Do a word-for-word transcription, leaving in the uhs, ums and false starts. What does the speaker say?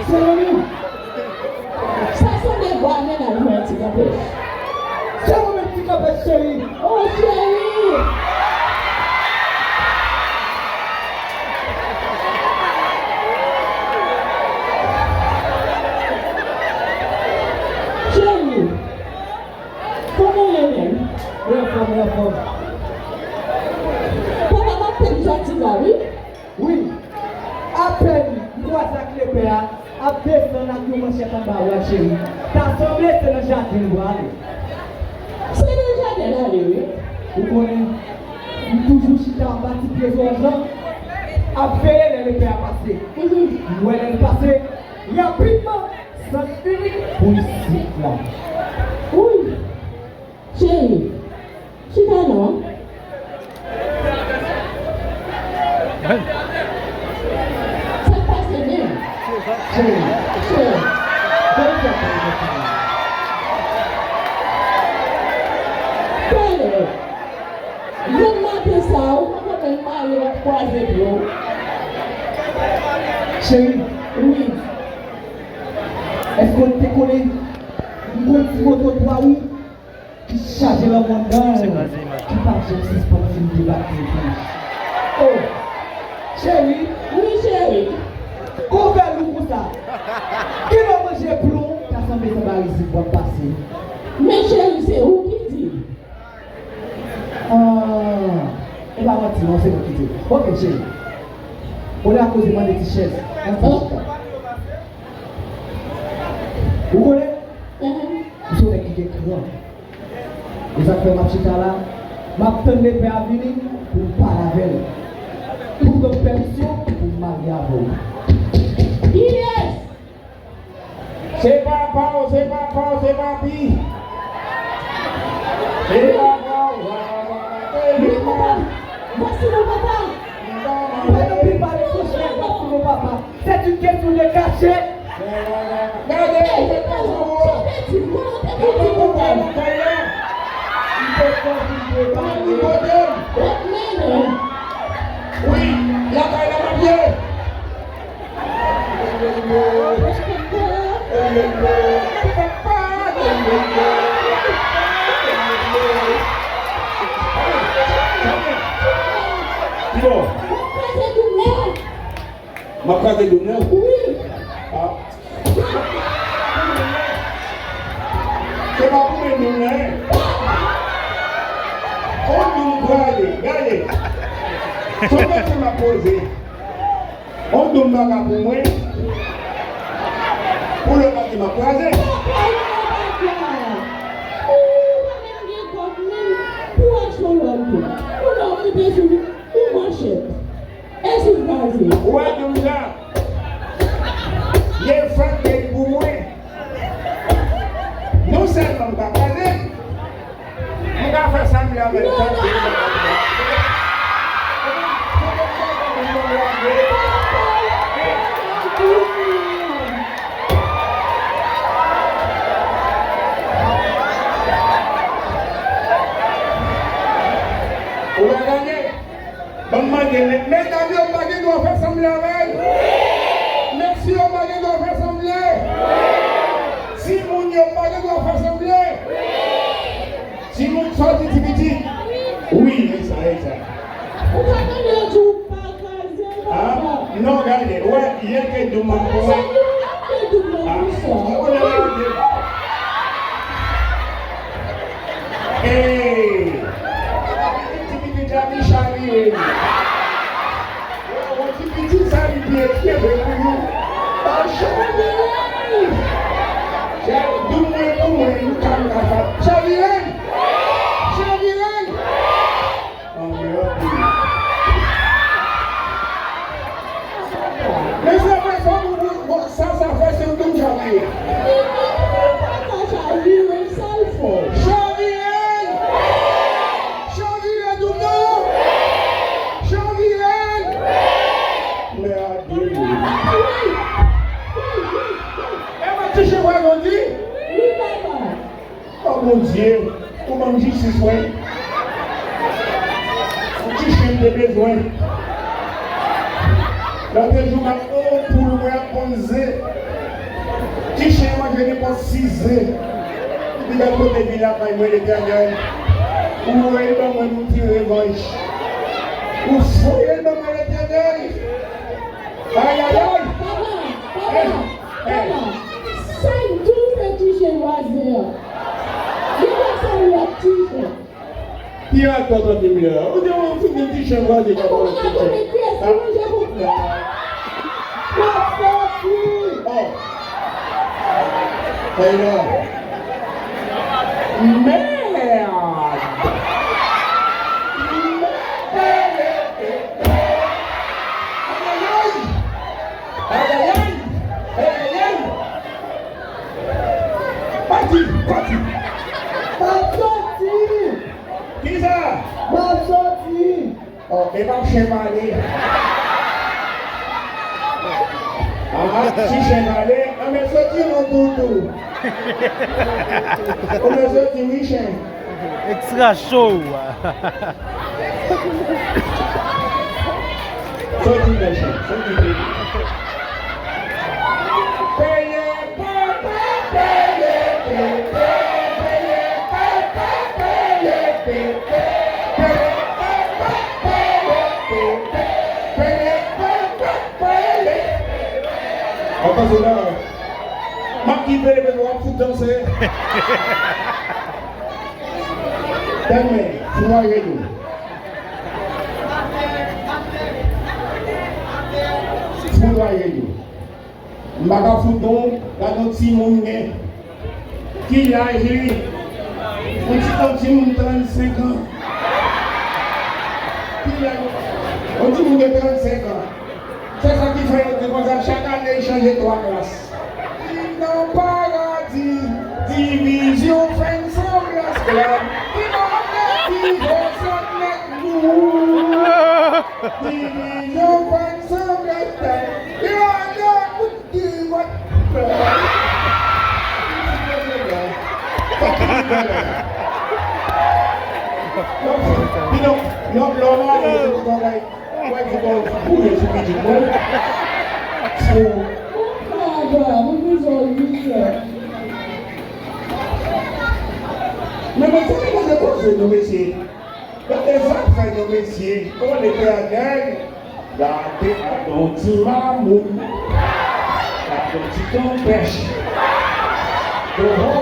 Cheri. Sa sanble vwa mennaj mwen, ti kanpèch. Se ou menm, ti kanpèch, cheri. O, cheri. Cheri. Kòman w ye menm? Mwen anfòm, mwen anfòm. Papa, m apèn sòti la, wi. Wi. Apèn m kwaze ak lepè a, ap desann ak yon manchèt anba bra l, cheri. Ta sanble se nan jaden l prale. Se nan jaden l ale, wi. Ou konnen, m toujou chita anba ti pye zoranj lan, ap veye lè lepè a pase. Mhm. M wè lè l pase, rapidman, Sans inik pou isit la. Wi. Cheri, chita non. Sa k pase menm? Cheri, cheri, ban m fè pale de sa. Pale. Menm maten sa a, ou pa konn menm mari w ap kwaze pye w. Cheri. Wi. Èske w te konnen m gen yon ti moto twa wou ki chaje lanmou anndan l, ki pa janm sispann fin debake epi. O, cheri. Wi, cheri. Kòman w fè lou konsa? Kilè w manje plon, ta sanble se anba rizib w ap pase. Men cheri, se ou ki di. Ah, e pa manti non, se mwen ki di. Ok, cheri. Olye a koze, mande ti chèz. Ann fè chita. Ou konnen? Mhm. M se yon nèg ki gen kran. E sa k fè m ap chita la, m ap tann lepè a vini pou m pale avè l. Pou l ban m pèmisyon pou m marye avè w. Yes! Se papa w, se papa w, se papi. Se papa w, se papa w, se papa. Wi, papa. Mèsi non, papa. Ou pa nan pi pale franchman, mèsi non, papa. C'est une question de cachet. Gade, gade, gade, gade, gade, gade, gade, gade. Wi, lakay la m ap ye. M ap kraze doum nan? Wi. Ah. Se pa pou mwen doum nan, en. On doum kraze, gade. Se yon kesyon m ap poze. On doum pa ka pou mwen. Pou lòt la di m ap kraze. Ou pa menm gen kòb menm pou w achte yon lòt doum. Ou nan moute sou li, ou manchèt. Èske w kraze? Ou wè doum sa? Li fèt menm pou mwen. Non sèlman m pa kraze, m ka fè sa m vle avè l. Non, non, non, non, non. Ou pa gade? Ban m mande, men, medam yo pa gen dwa fè sanble avè l? Mesye yo pa gen dwa fè sanble? Timoun yo pa gen dwa fè sanble? Timoun, sa w di ti pitit? Wi, e sa, e sa. Ou pa tande yo di w pa kraze, papa? Ah, non, gade, ou wè, yè ke doum an pou mwen. Sa nou ap fè doum nan pou sa? Ou konnen lè yo di. Hey! Ti pitit la di chavire li. Yon ti pitit sa li byen kenbe pou nou. Chavire! Chavire, doum mwen pou mwen, nou ka, nou ka fa-, chavire! Chavire! Anmède. Men se vre, fò nou, nou, sa, sa fè se yon doum chavire. Li pa ka chavire, sa l fè. Chavire! Chavire, doum nan! Chavire! Mède. E mwen ti chevwa yo di? Wi, papa. O Bondye, ou ban m jistis, wi. Yon ti chen m te bezwen. Lòt jou m ap on poul mwen ap ponn ze. Ti chen manje nenpòt sis ze. Li gad kote vin lakay mwen, Letènèl. Ou voye l ban mwen pou m tire revanj. Ou voye l ban mwen, Letènèl. Ayayay! Papa, papa, papa, sa k di w se ti chen vwazen an? Li pa sanble ak ti chen. Ki atò tande m la? Ou di yon ti chen vwazen k ap manje ti chen. Oh. Hey, la. Merde! Ayayay! Ayayay! Ayayay! Pati! Pati! Pati! Kisa? M ap soti. Oh, e pa chen pale. Ah, si chen pale, anben soti non toutou. Anben soti wi chen. Extra show. Soti non chen, soti. Peye papa, peye papa, peye papa, peye papa, peye papa, peye papa, peye papa, peye. Atann la. M ap kite w ap fout danse. Tèlman, fout mwen redi. Fout mwen redi. M pa ka fout non, gade yon timoun gen. Ki laj li? Yon ti, yon timoun trannsenk an. Ki laj? Yon timoun gen trannsenk an. Se sa ki fè yo di konsa, chak ane, li chanje twa klas. Li nan paradi, divizyon fè n sanble esklav. Li nan divizyon fè n sanble esklav. Divizyon fè n sanble esklav. Li nan divizyon. Yon, yon, yon, yon, yon, yon, yon, yon, Mwen di bon, boule sou pitit mwen. Ou pa dwa, ou bezwen wi. Men, men, se pa de koze, non, mesye. Gade sa fè, non, mesye. O Letènèl, gade, gade yon ti mamoun. Gade yon ti kanpèch. Bon, bon,